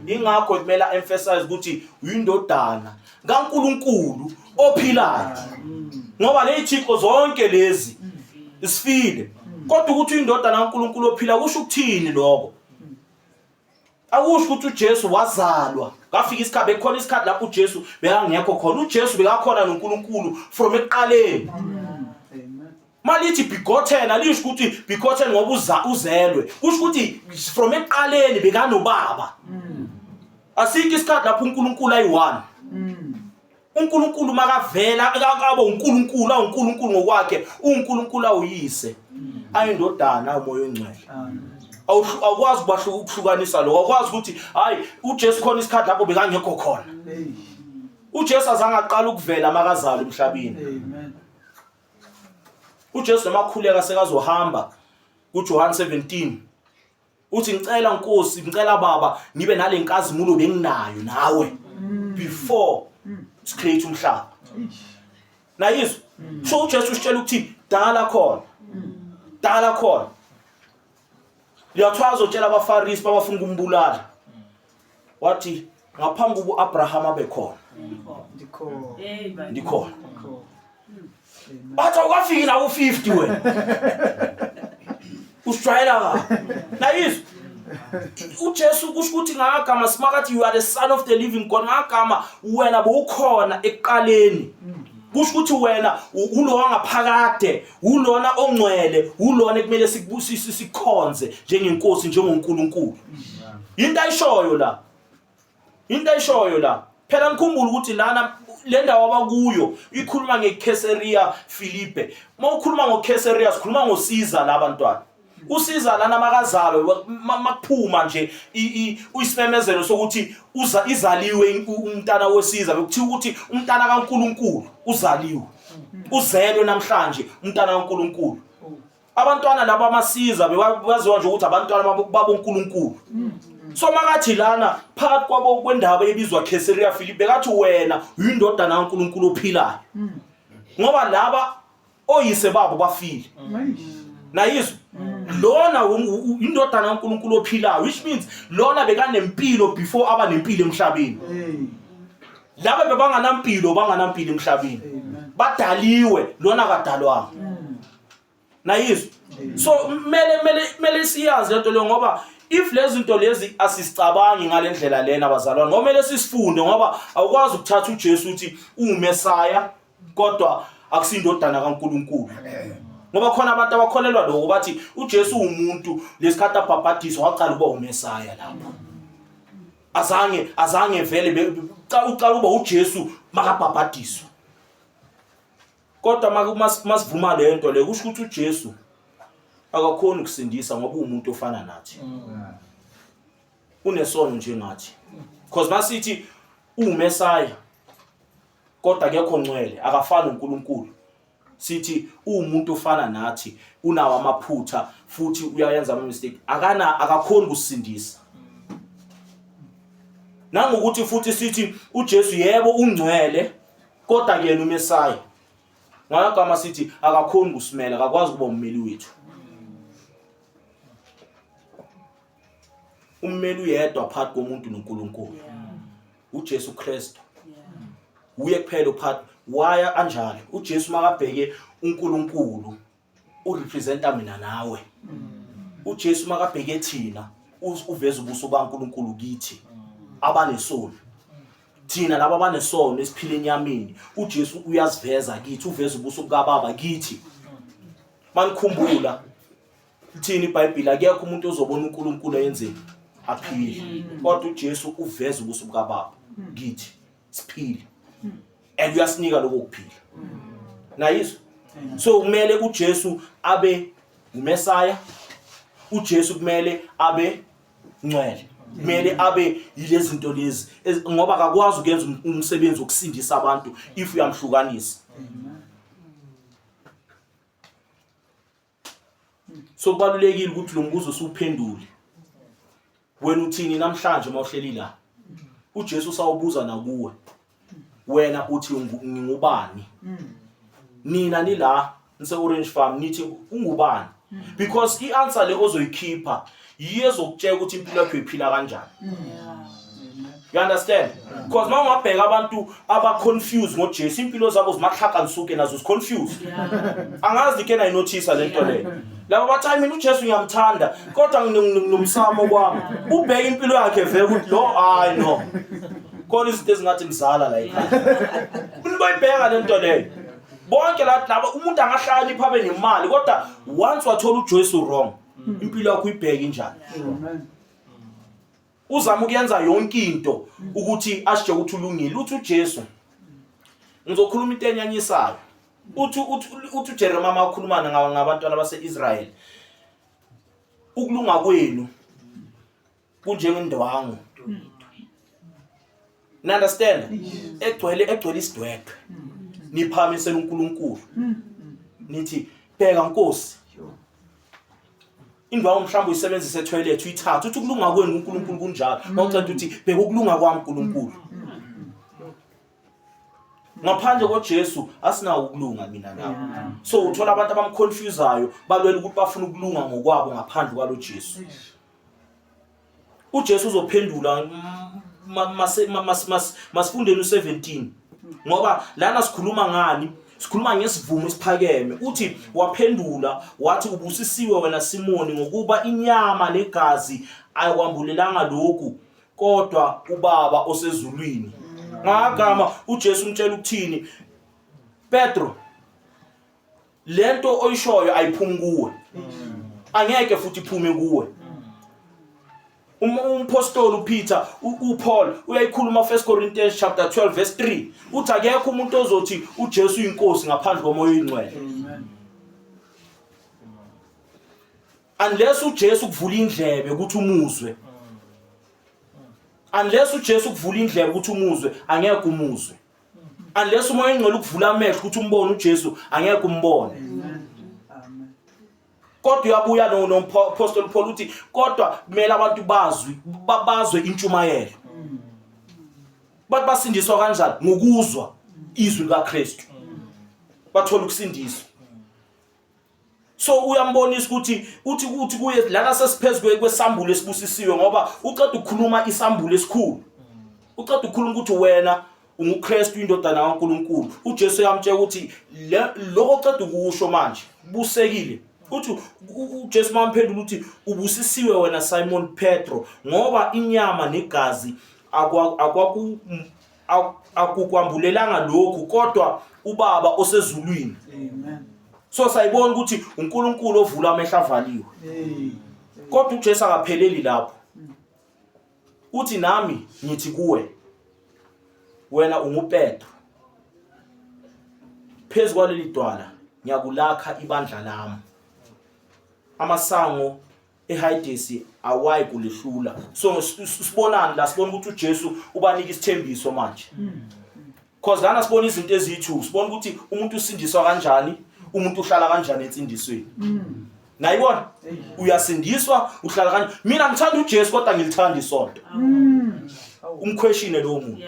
Ingakho kumele emphasize ukuthi uyindodana kaNkuluNkulu ophilayo. Ngoba lethixo zonke lezi isifile. Kodwa ukuthi uyindodana kaNkuluNkulu ophila kusho ukuthini lokho? Akusho ukuthi uJesu wazalwa ngafika isikhathi bekukhona isikhathi lapho uJesu bekangekho khona uJesu bekakhona noNkulunkulu from ekuqaleni malithi begotten alisho ukuthi begotten ngoba uza uzelwe kusho ukuthi from ekuqaleni bekanobaba asikho isikhathi lapho uNkulunkulu ayi-one uNkulunkulu makavela akabo uNkulunkulu awuNkulunkulu ngokwakhe uNkulunkulu awuyise ayindodana awumoya ongcwele awukwazi ukuhlukanisa lokho awukwazi ukuthi hayi uJesu khona isikhathi lapho bekangekho khona uJesu azange aqala ukuvela makazalwa emhlabeni amen uJesu noma akhuleka sekazohamba kuJohn 17 uthi ngicela Nkosi ngicela baba ngibe nalenkazimulo benginayo nawe before sicreate umhlaba nayizwa so uJesu usitshela ukuthi dala khona dala khona liyathwaza utshela abafarisi babafuna ukumbulala wathi ngaphambi kuba uAbraham abe khona ndikhona ndikhona bathi awukafiki na ku-50 wena usijwayela kabi nayizwa uJesu kusho ukuthi ngagama simakathi you are the son of the living God ngagama wena bowukhona ekuqaleni kusho ukuthi wena ulo wangaphakade ulona ongcwele ulona ekumele sikubusise sikhonze njengenkosi njengoNkulunkulu into ayishoyo la into ayishoyo la phela ngikhumbula ukuthi lana le ndawo abakuyo ikhuluma ngeCaesarea Philippe uma ukhuluma ngoCaesarea sikhuluma ngosiza la bantwana usiza lana makazalwe makuphuma nje isimemezelo sokuthi uza izaliwe umntana wesiza bekuthiwa ukuthi umntana kaNkuluNkulu uzaliwe uzelwe namhlanje umntana kaNkuluNkulu abantwana laba amasiza bebaziwa nje ukuthi abantwana baboNkulunkulu so makathi lana phakathi kwabo kwendaba ebizwa Caesarea Philippi bekathi wena uyindodana kaNkulunkulu ophilayo ngoba laba oyise babo bafile nayizwa lona indodana kaNkulunkulu ophilayo which means lona bekanempilo before aba nempilo emhlabeni laba bebanganampilo banganampilo emhlabeni badaliwe lona kadalwanga nayizwa so mele mele mele siyazi lento leyo ngoba if lezi zinto lezi asisicabangi ngalendlela lena bazalwane ngoba mele sisifunde ngoba awukwazi ukuthatha uJesu uthi uwuMesaya kodwa akusindodana kaNkuluNkulu ngoba khona abantu abakholelwa lokho bathi uJesu uwumuntu lesikhathi abhabhadiswa waqala ukuba uMesaya lapho azange azange vele uqala ukuba uJesu makabhabhadiswa Kodwa masivuma le nto le kusho ukuthi uJesu akakhoni ukusindisa ngoba uwumuntu ofana nathi. Unesono njengathi. Because masithi uwuMesaya kodwa akekho ngcwele, akafani uNkulunkulu. Sithi uwumuntu ofana nathi, unawo amaphutha futhi uyayenza ama mistake. Akana akakhoni ukusindisa. Nangokuthi futhi sithi uJesu yebo ungcwele Kodwa kuyena uMesaya. Ngagama sithi akakhoni kusimela, akakwazi ukuba ummeli wethu. Ummeli uyedwa phakathi komuntu noNkulunkulu. uJesu Kristu. Uye kuphela uphakathi waya anjalo. uJesu makabheke uNkulunkulu urepresenta mina nawe uJesu makabheke thina uveza ubuso baNkulunkulu kithi abanesono thina laba abanesono esiphila enyameni uJesu uyaziveza kithi uveza ubuso bukaBaba kithi manikhumbula lithini iBhayibheli akekho umuntu ozobona uNkulunkulu eyenzeni aphile kodwa uJesu uveza ubuso bukaBaba kithi siphile and uyasinika lokho kuphila nayizwa so kumele uJesu abe uMesaya uJesu kumele abe ngcwele kumele abe yilezi zinto lezi ngoba akakwazi ukuyenza umsebenzi wokusindisa abantu if uyamhlukanisa. So kubalulekile ukuthi lo mbuzo siwuphendule. Wena uthini namhlanje mawuhleli la? uJesu usawubuza nakuwe. Wena uthi ngingubani? Nina nila nise Orange Farm nithi ungubani? Because i-answer le ozoyikhipha yiyo ezokutshela ukuthi impilo yakho iphila kanjani. You understand? Because uma ungabheka abantu aba-confused ngoJesu, impilo zabo zimahlaka nisuke nazo zi-confused. Angazi ke nayinothisa le nto leyo. Laba bathi hayi mina uJesu ngiyamthanda kodwa nginomsamo kwami. Ubheke impilo yakhe vele ukuthi lo hayi no. Khona izinto ezingathi mzala la ekhaya. Niboyibheka le nto leyo. Bonke laba umuntu angahlakanipha abe nemali kodwa once wathola uJesu wrong, impilo yakho uyibheke injani. Uzama ukuyenza yonke into ukuthi asitshe ukuthi ulungile. Uthi uJesu ngizokhuluma into enyanyisayo. Uthi uthi uthi uJeremiah makhuluma ngabantwana base-Israel. Ukulunga kwenu kunjengendwangu. Ni understand? Egcwele egcwele isidwedwe. Niphakamisela uNkulunkulu. Nithi bheka Nkosi. Indwangu mhlawumbe uyisebenzise etoilet uyithathe uthi ukulunga kwenu uNkulunkulu kunjalo. Mawuceda uthi bheka ukulunga kwami uNkulunkulu. Ngaphandle koJesu asinawo ukulunga mina nawe. So uthola abantu abamconfusayo balwela ukuthi bafuna ukulunga ngokwabo ngaphandle kwalo Jesu. uJesu uzophendula masifundeni u17 ngoba lana sikhuluma ngani sikhuluma ngesivumo esiphakeme uthi waphendula wathi ubusisiwe wena Simoni ngokuba inyama negazi ayikwambulelanga lokhu kodwa ubaba osezulwini ngagama uJesu umtshela ukuthini Petro lento oyishoyo ayiphumi kuwe angeke futhi iphume kuwe umpostoli uPeter uPaul uyayikhuluma 1 Corinthians chapter 12 verse 3 uthi akekho umuntu ozothi uJesu uyinkosi ngaphandle komoya oyingcwele unless uJesu kuvula indlebe ukuthi umuzwe unless uJesu kuvula indlebe ukuthi umuzwe angeke umuzwe unless umoya oyingcwele ukuvula amehlo ukuthi umbone uJesu angeke umbone kodwa uyabuya no no Paul uthi kodwa kumele abantu bazwi bazwe intshumayelo bathi basindiswa kanjani ngokuzwa izwi likaKristu bathola ukusindiswa so uyambonisa ukuthi uthi uthi kuye lana sesiphezulu kwesambulo esibusisiwe ngoba uqeda ukukhuluma isambulo esikhulu uqeda ukukhuluma ukuthi wena unguKristu indodana kaNkuluNkulu uJesu uyamtshela ukuthi lokho oqeda ukusho manje busekile uthi uJesu mamphendula uthi ubusisiwe wena Simon Petro ngoba inyama negazi akwaku akukwambulelanga lokhu kodwa ubaba osezulwini amen so sayibona ukuthi uNkulunkulu ovula amehlo avaliwe kodwa uJesu akapheleli lapho uthi nami ngithi kuwe wena unguPetro phezu kwaleli dwala ngiyakulakha ibandla lami amasango eHayidesi awayi kulihlula so sibonani la sibona ukuthi uJesu ubanika isithembiso manje because lana sibona izinto ezithu sibona ukuthi umuntu usindiswa kanjani umuntu uhlala kanjani ensindisweni nayibona uyasindiswa uhlala kanjani mina ngithanda uJesu kodwa ngilithanda isonto umkhweshine lowo muntu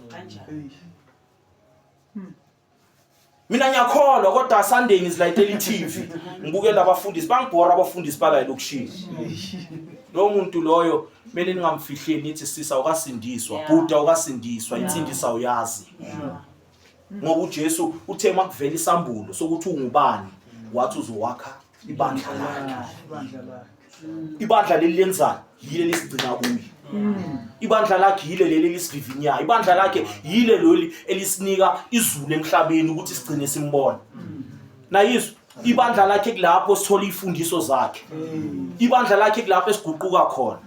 kanjani Mina ngiyakholwa kodwa Sunday ngizilayitela i-TV ngibukela abafundisi bangibhora abafundisi bala elokishini. Lo muntu loyo kumele ningamfihleli nithi sisa ukasindiswa, bhuda ukasindiswa, insindisa uyazi. Ngoba uJesu uthe makuvela isambulo sokuthi ungubani wathi uzowakha ibandla lakhe. Ibandla lakhe. Ibandla leli lenzani? Yile lisigcina kuye. Ibandla lakhe yile leli elisivivinyayo. Ibandla lakhe yile leli elisinika izulu emhlabeni ukuthi sigcine simbona. Nayizwa ibandla lakhe kulapho sithola ifundiso zakhe. Ibandla lakhe kulapho esiguquka khona.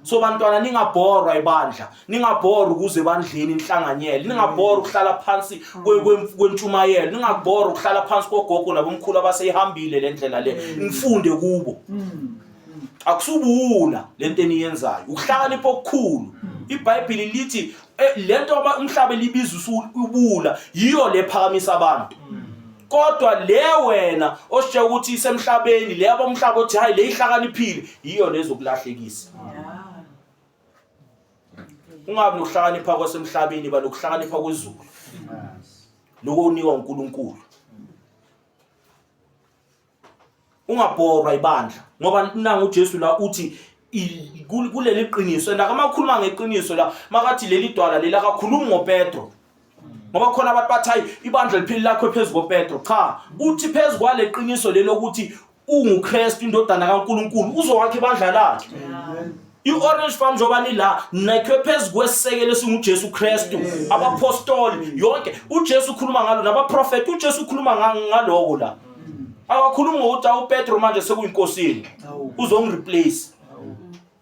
So bantwana ningabhorwa ibandla, ningabhorwa ukuze ebandleni nihlanganyele, ningabhorwa ukuhlala phansi kwentshumayelo, ningabhorwa ukuhlala phansi kogogo nabomkhulu abaseyihambile le ndlela le, nifunde kubo. Akusubuwula lento eniyenzayo, ukuhlakanipha okukhulu. IBhayibheli lithi lento umhlaba elibiza usuwubula yiyo le phakamisa abantu. Kodwa le wena ositshela ukuthi isemhlabeni, le abomhlaba othi hayi le ihlakaniphile, yiyo lezokulahlekisa. Ungabi nokuhlakanipha kwasemhlabeni, ba nokuhlakanipha kwezulu. Lokho unikwa uNkulunkulu. Ungabhorwa ibandla ngoba nangu uJesu la uthi kuleli qiniso and akamakhuluma ngeqiniso la makathi leli dwala leli akakhulumi ngoPetro ngoba khona abantu bathi hayi ibandla liphili lakho phezu koPetro cha uthi phezu kwale qiniso leli ukuthi unguKristu indodana kaNkuluNkulu uzowakha ibandla lakhe I-Orange Farm njengoba nila nakhiwe phezu kwesisekelo esinguJesu Kristu abapostoli yonke uJesu ukhuluma ngalo nabaprofeti uJesu ukhuluma ngaloko la akakhulumi ngokuthi awuPetro manje sekuyinkosini uzongireplace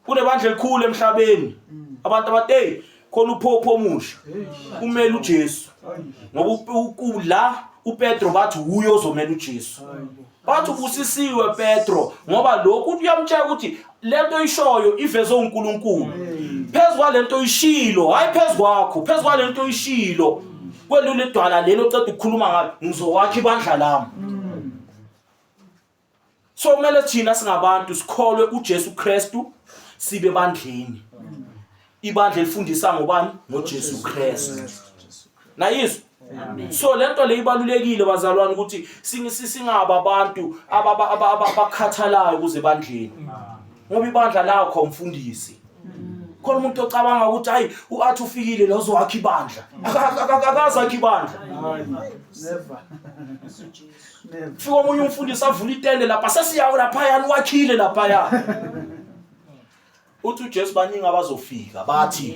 kunebandla elikhulu emhlabeni abantu abathi hey khona uphopho omusha umele uJesu ngoba la uPetro bathi uye ozomela uJesu bathi ubusisiwe Petro ngoba lokhu uyamtshela ukuthi lento oyishoyo ivezwe uNkulunkulu phezu kwalento oyishilo hayi phezu kwakho phezu kwalento oyishilo kwelula idwala lelo oceda ukukhuluma ngalo ngizowakha ibandla lami So kumele thina singabantu sikholwe uJesu Kristu sibe bandleni. Ibandla elifundisa ngobani? NgoJesu Kristu. Nayizwa? So lento le ibalulekile bazalwane ukuthi singaba abantu abakhathalayo kuze bandleni. Ngoba ibandla lakho umfundisi. Khona umuntu ocabanga ukuthi hayi uathi ufikile la uzowakha ibandla. Akazi akhe ibandla. Never. Fika omunye umfundisi avula itende lapha sesiyawo laphayana wakhile laphaya. Uthi uJesu baningi abazofika bathi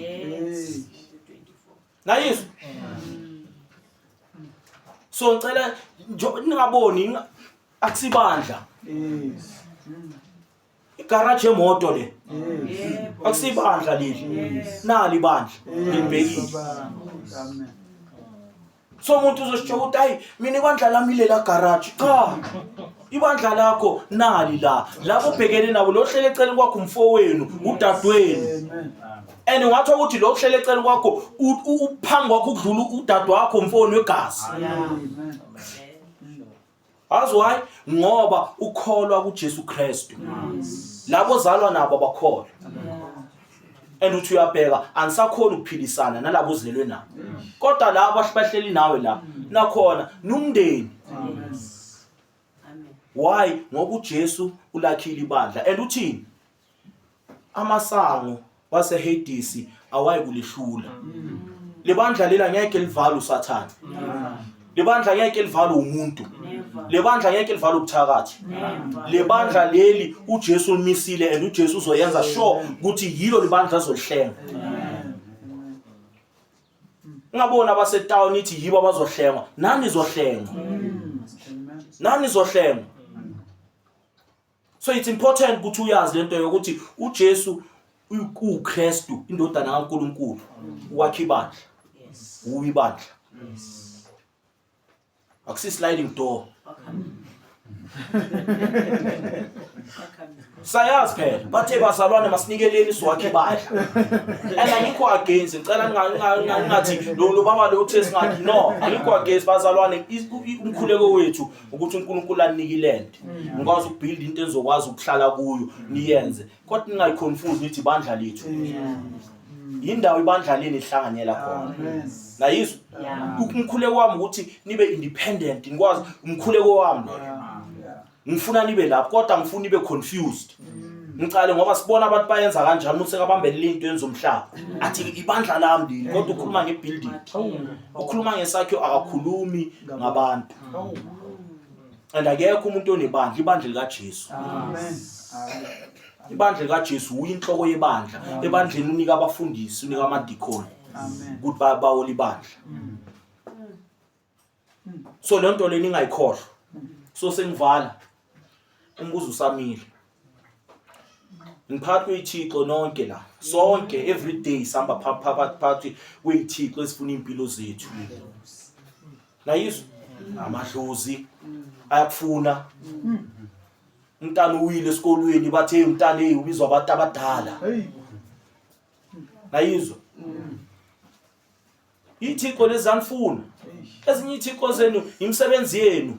Nayizwa? So ngicela ningaboni akusibandla. Yes. Igaraji yemoto le. Akusibandla leli. Nali ibandla. Ngibhekile. Amen. So umuntu uzositsho ukuthi hayi mina ibandla lami lela garage. Cha. Ibandla lakho nali la. Lapho ubhekene nabo lo hlele eceleni kwakho umfowenu, udadewenu. Amen. And ungathola ukuthi lo hlele eceleni kwakho uphambi kwakho ukudlula udade wakho umfowenu wegazi. Amen. Azi why? Ngoba ukholwa kuJesu Kristu. Labo zalwa nabo abakholwa. And uthi uyabheka anisakhona ukuphilisana nalabo ozelwe nabo. Kodwa labo abahleli nawe la nakhona numndeni. Amen. Why? Ngoba uJesu ulakhile ibandla. And uthini? Amasango waseHadesi awayi kulihlula. Lebandla lela ngeke livale uSathane. Lebandla ngeke livale umuntu. Lebandla ngeke livale ubuthakathi. Lebandla leli uJesu ulimisile and uJesu uzoyenza sure ukuthi yilo libandla azolihlenga. Ungaboni abasetown ithi yibo abazohlengwa, nani nizohlengwa. Nani nizohlengwa. So it's important ukuthi uyazi lento yokuthi uJesu uKristu indodana kaNkuluNkulu wakhe ibandla. Yes. Uyi ibandla. Yes. Akusi sliding door. Sayazi phela bathe bazalwane masinikeleni siwakhe ibandla. And angikho against ngicela ningathi lo baba lo uthe singathi no angikho against bazalwane umkhuleko wethu ukuthi uNkulunkulu anike iland ngikwazi ukubuild into enizokwazi ukuhlala kuyo niyenze kodwa ningayiconfuse nithi ibandla lethu yindawo ibandla leni lihlanganyela khona nayizwa umkhuleko wami ukuthi nibe independent ngikwazi umkhuleko wami loyo ngifuna nibe lapho kodwa ngifuna nibe confused ngicale ngoba sibona abantu bayenza kanjani umuntu sekabambelela into yenzomhlaba athi ibandla lami leli kodwa ukhuluma ngebuilding ukhuluma ngesakhiwo akakhulumi ngabantu and akekho umuntu onebandla ibandla likaJesu Amen. ibandla likaJesu uyinhloko yebandla ebandleni unika abafundisi unika amadikoni Amen. ukuthi bawole ibandla so le nto leni ingayikhohlwa so sengivala umbuzo usamile ngiphakathi kweyithixo nonke la sonke every day sihamba phakathi phakathi kweyithixo esifuna impilo zethu nayizwa amadlozi ayakufuna umntana uwile esikolweni bathe umntana hey ubizwa abantu abadala nayizwa ithixo lezanifuna Ezinye ithixo zenu imisebenzi yenu.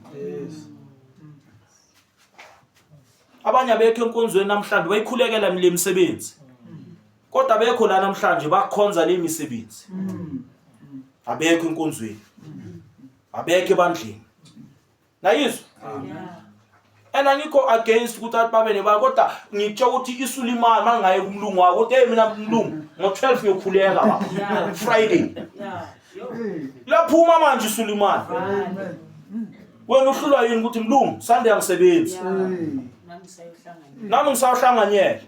Abanye abekho enkonzweni namhlanje bayikhulekela le misebenzi. Kodwa abekho la namhlanje bakhonza le misebenzi. Abekho enkonzweni. Abekho ebandleni. Nayizwa? And angikho against ukuthi athi babe nebala kodwa ngitsho ukuthi isulimani mangaye kumlungu wakho ukuthi hey mina mlungu ngo-12 ngiyokhuleka baba Friday. Laphuma manje isulimani. Wena uhlulwa yini ukuthi mlungu Sunday angisebenzi. Nami ngisayohlanganyela.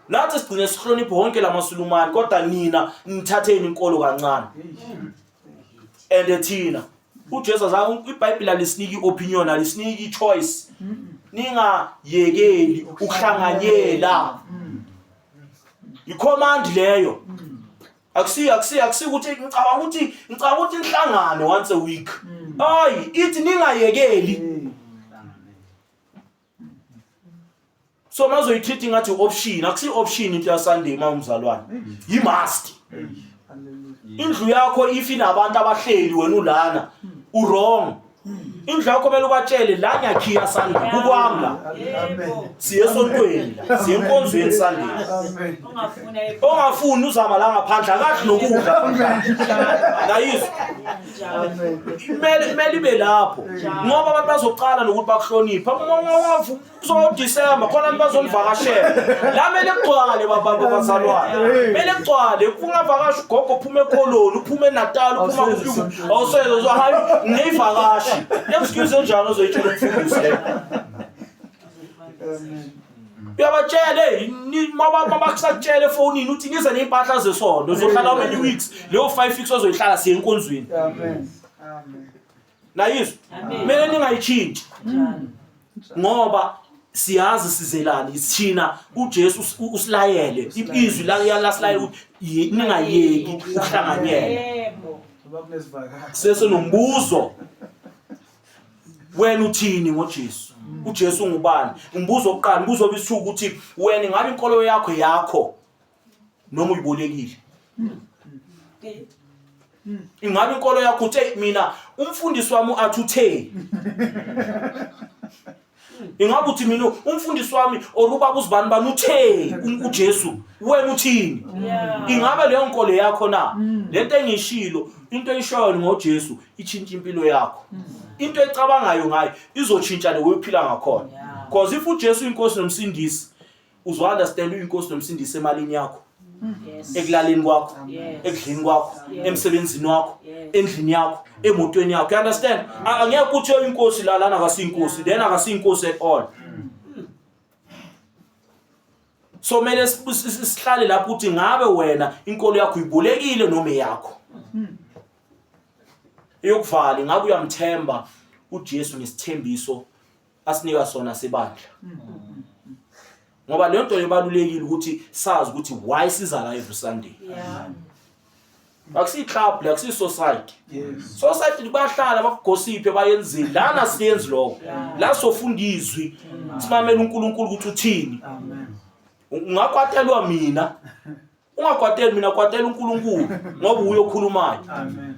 Nathi sigcine sihloniphe wonke lamasulumani kodwa nina nithatheni inkolo kancane. And thina uJesu azange iBhayibheli alisiniki iopinion alisiniki ichoice. Ningayekeli ukuhlanganyela. Icommand leyo. Akusi akusi akusi ukuthi ngicabanga ukuthi ngicabanga ukuthi nihlangane once a week. Hayi ithi ningayekeli. So mazoyitreat ngathi option akusi option into ya Sunday uma umzalwane. Yi must. Indlu yakho if inabantu abahleli wena ulana u wrong. Indlu yakho kumele ubatshele la ngiyakhiya Sunday kukwami la. Siye esontweni la, siye enkonzweni Sunday. Ongafuni uzama la ngaphandle akadli nokudla. Nayizwa. Kumele kumele ibe lapho ngoba abantu bazoqala nokuthi bakuhloniphe. KuzoDisemba khona abantu bazonivakashela. La kumele kugcwale babantu bazalwane. Kumele kugcwale ungavakashi ugogo uphume eKoloni, uphume eNatal, uphuma kuphi awusele uzo hayi ngiyivakashi. Excuse enjani ozoyitshela umfundisi leyo? Uyabatshela hey mabakusatshela efonini uthi nize nezimpahla zesonto uzohlala how many weeks leyo 5 weeks ozoyihlala siye enkonzweni. Amen. Amen. Nayizwa? Kumele ningayitshintshi. Ngoba siyazi sizelani thina uJesu usilayele izwi lasilayela ukuthi ningayeki ukuhlanganyela. Yebo. Ngoba kunesivakashi. Sesenombuzo. Wena uthini ngoJesu? uJesu ungubani? Umbuzo wokuqala, umbuzo obisithu ukuthi wena ingabe inkolo yakho yakho noma uyibolekile? Ingabe inkolo yakho uthe mina umfundisi wami athi uthe Ingabe uthi mina umfundisi wami or ubaba uzibani bani uthe uJesu wena uthini? Ingabe leyo nkolo yakho na? Lento engishilo into eyishoyo ngoJesu itshintsha impilo yakho. Into ecabangayo ngayo izotshintsha le uyophila ngakhona. Because if uJesu inkosi nomsindisi uzo understand uyinkosi nomsindisi emalini yakho. Ekulaleni kwakho, ekudleni kwakho, emsebenzini wakho, endlini yakho, emotweni yakho. You understand? Angeke uthi inkosi la lana akasiyinkosi, then akasiyinkosi at all. So mele sihlale lapho ukuthi ngabe wena inkolo yakho ibolekile noma eyakho. Eyokuvala ngabe uyamthemba uJesu ngesithembiso asinika sona sebandla. Ngoba le nto ibalulekile ukuthi sazi ukuthi why siza la every Sunday. Yeah. Akusiyi club le, akusiyi society. Yes. Society bayahlala bakugosiphe bayenzile. Lana siyenzi lokho. La sofunda izwi. Simamela uNkulunkulu ukuthi uthini. Amen. Ungakwatelwa mina. Ungakwateli mina kwatela uNkulunkulu ngoba uye okhulumayo. Amen.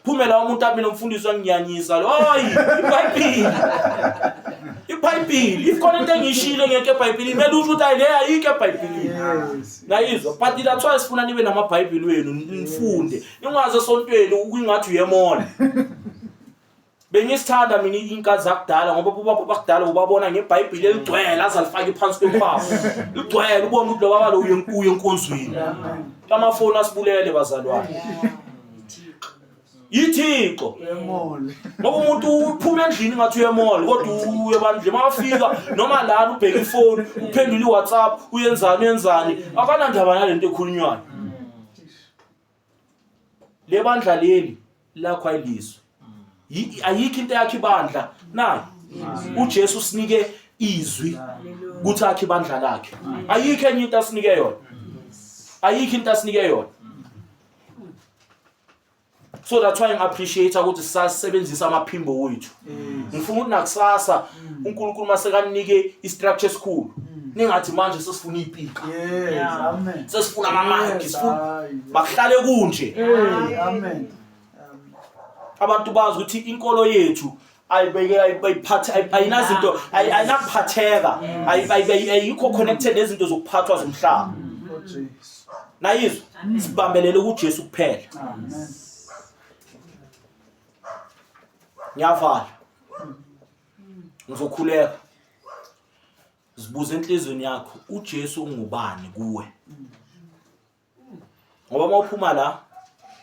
Phumela umuntu athi mina umfundisi wanginyanyisa lo. Hayi, iBhayibheli. iBhayibheli, if khona into engiyishilo ngeke eBhayibhelini, kumele usho ukuthi hayi le ayikho eBhayibhelini. Yes. Nayizwa, but that's why sifuna nibe namabhayibheli wenu nifunde. Ningaze esontweni ukungathi uyemona. Bengisithanda mina inkathi zakudala ngoba ubaba bakudala ubabona ngeBhayibheli eligcwele aze alifake phansi kwekhwapha. Ligcwele ubone ukuthi lo baba lo uye enkonzweni. Amafoni asibulele bazalwane. Yithixo. Emall. Ngoba umuntu uphuma endlini ngathi uye mall kodwa uye ebandleni mawafika noma lana ubheka ifoni uphendula iWhatsApp uyenzani uyenzani akanandaba nalento ekhulunywayo. Le bandla leli lakho ayilizwe. Ayikho into yakhe ibandla nayo. uJesu usinike izwi ukuthi akhe ibandla lakhe. Ayikho enye into asinike yona. Ayikho into asinike yona. So that's why ngi-appreciate ukuthi sisasebenzisa amaphimbo wethu. Ngifuna ukuthi nakusasa uNkulunkulu masekanike i-structure esikhulu. Ningathi manje sesifuna ipika. Yes. Amen. Sesifuna ama-mic, Yes, sifuna hayi. makuhlale kunje. Hey, amen. Abantu bazi ukuthi inkolo yethu ayibeke ayiphathe ayinazinto ayinakuphatheka, ayikho connected nezinto zokuphathwa zomhlaba. Nayizwa, sibambelele kuJesu kuphela. Ngiyavala, ngizokhuleka. Zibuze enhlizweni yakho, uJesu ungubani kuwe? Ngoba uma uphuma la,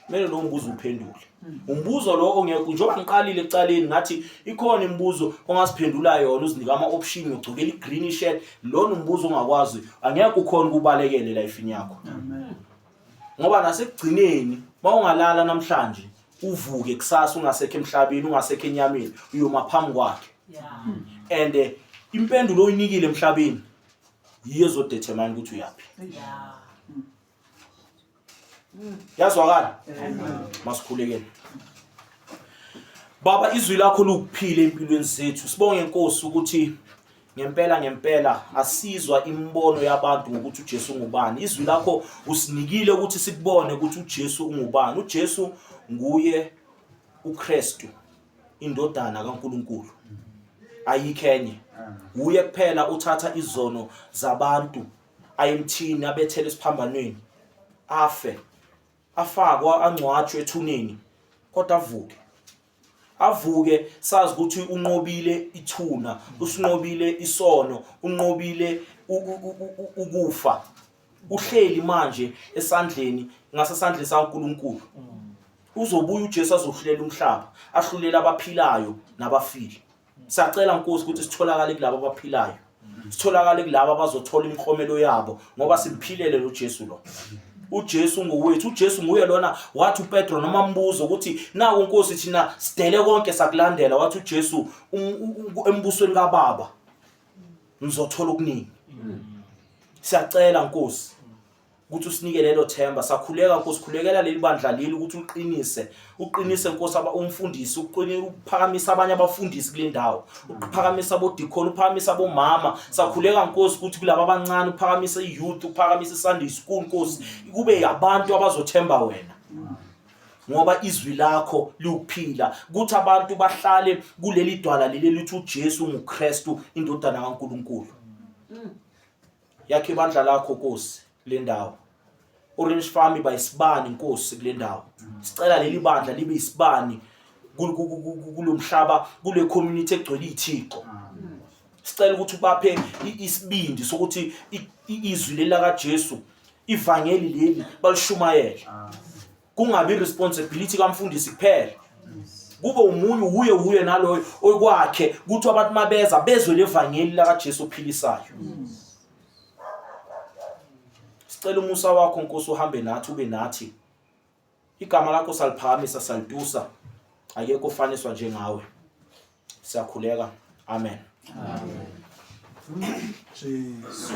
kumele lo mbuzo uphendule. Umbuzo lo ongekho, njengoba ngiqalile ekucaleni ngathi ikhona imibuzo ongasiphendula yona, uzinika ama-option, ugcokela i-green shirt. Lona umbuzo ongakwazi, angeke ukhona ukubalekele elifini yakho, ngoba nasekugcineni uma ungalala namhlanje uvuke kusasa ungasekho emhlabeni, ungasekho enyameni, uyoma phambi kwakhe and impendulo oyinikile emhlabeni yiyo ezodetermine ukuthi uyaphi. Yazwakala? Masikhulekeni. Baba, izwi lakho lukuphila empilweni zethu. Sibonge Nkosi ukuthi ngempela ngempela asizwa imibono yabantu ngokuthi uJesu ungubani. Izwi lakho usinikile ukuthi sikubone ukuthi uJesu ungubani. UJesu nguye uKristu, indodana kaNkuluNkulu, ayikho enye. Uye kuphela uthatha izono zabantu ayemthini, abethele esiphambanweni, afe, afakwa, angcwatshwe ethuneni, kodwa avuke, avuke. Sazi ukuthi unqobile ithuna, usinqobile isono, unqobile ukufa. Uhleli manje esandleni, ngasesandleni saNkuluNkulu. Uzobuya uJesu azohlulela umhlaba, ahlulela abaphilayo nabafile. Siyacela Nkosi ukuthi sitholakale kulabo abaphilayo, sitholakale kulabo abazothola imiklomelo yabo, ngoba simphilele lo Jesu lo. UJesu ngowethu, uJesu nguye lona wathi uPetro noma mbuzo ukuthi naku Nkosi, thina sidele konke sakulandela, wathi uJesu, embusweni kaBaba nizothola okuningi. Siyacela Nkosi ukuthi usinike lelo themba. Sakhuleka Nkosi, khulekela leli bandla leli ukuthi uqinise, uqinise Nkosi, aba umfundisi, uqine, uphakamisa abanye abafundisi kule ndawo, uphakamisa abodikoni, uphakamisa abomama. Sakhuleka Nkosi ukuthi kulaba abancane uphakamisa i-youth, uphakamisa i-Sunday school Nkosi, kube abantu abazothemba wena, ngoba izwi lakho liwukuphila, ukuthi abantu bahlale kuleli dwala leli lithi uJesu unguKristu, indodana kaNkuluNkulu. Yakhe ibandla lakho Nkosi kule ndawo. Orange Farm iba isibani Nkosi kule ndawo. Sicela leli bandla libe isibani kulomhlaba, kule community egcwele ithixo. Sicela ukuthi ubaphe isibindi sokuthi izwi leli lakaJesu, ivangeli leli, balishumayele. Kungabi responsibility kamfundisi kuphela, kube umunye uye uye naloyo okwakhe, ukuthi abantu mabeza bezwe levangeli lakaJesu ophilisayo. Sicela umusa wakho Nkosi uhambe nathi, ube nathi. Igama lakho saliphakamisa, salitusa, akekho ofaniswa njengawe. Siyakhuleka, amen. Amen. Jesu.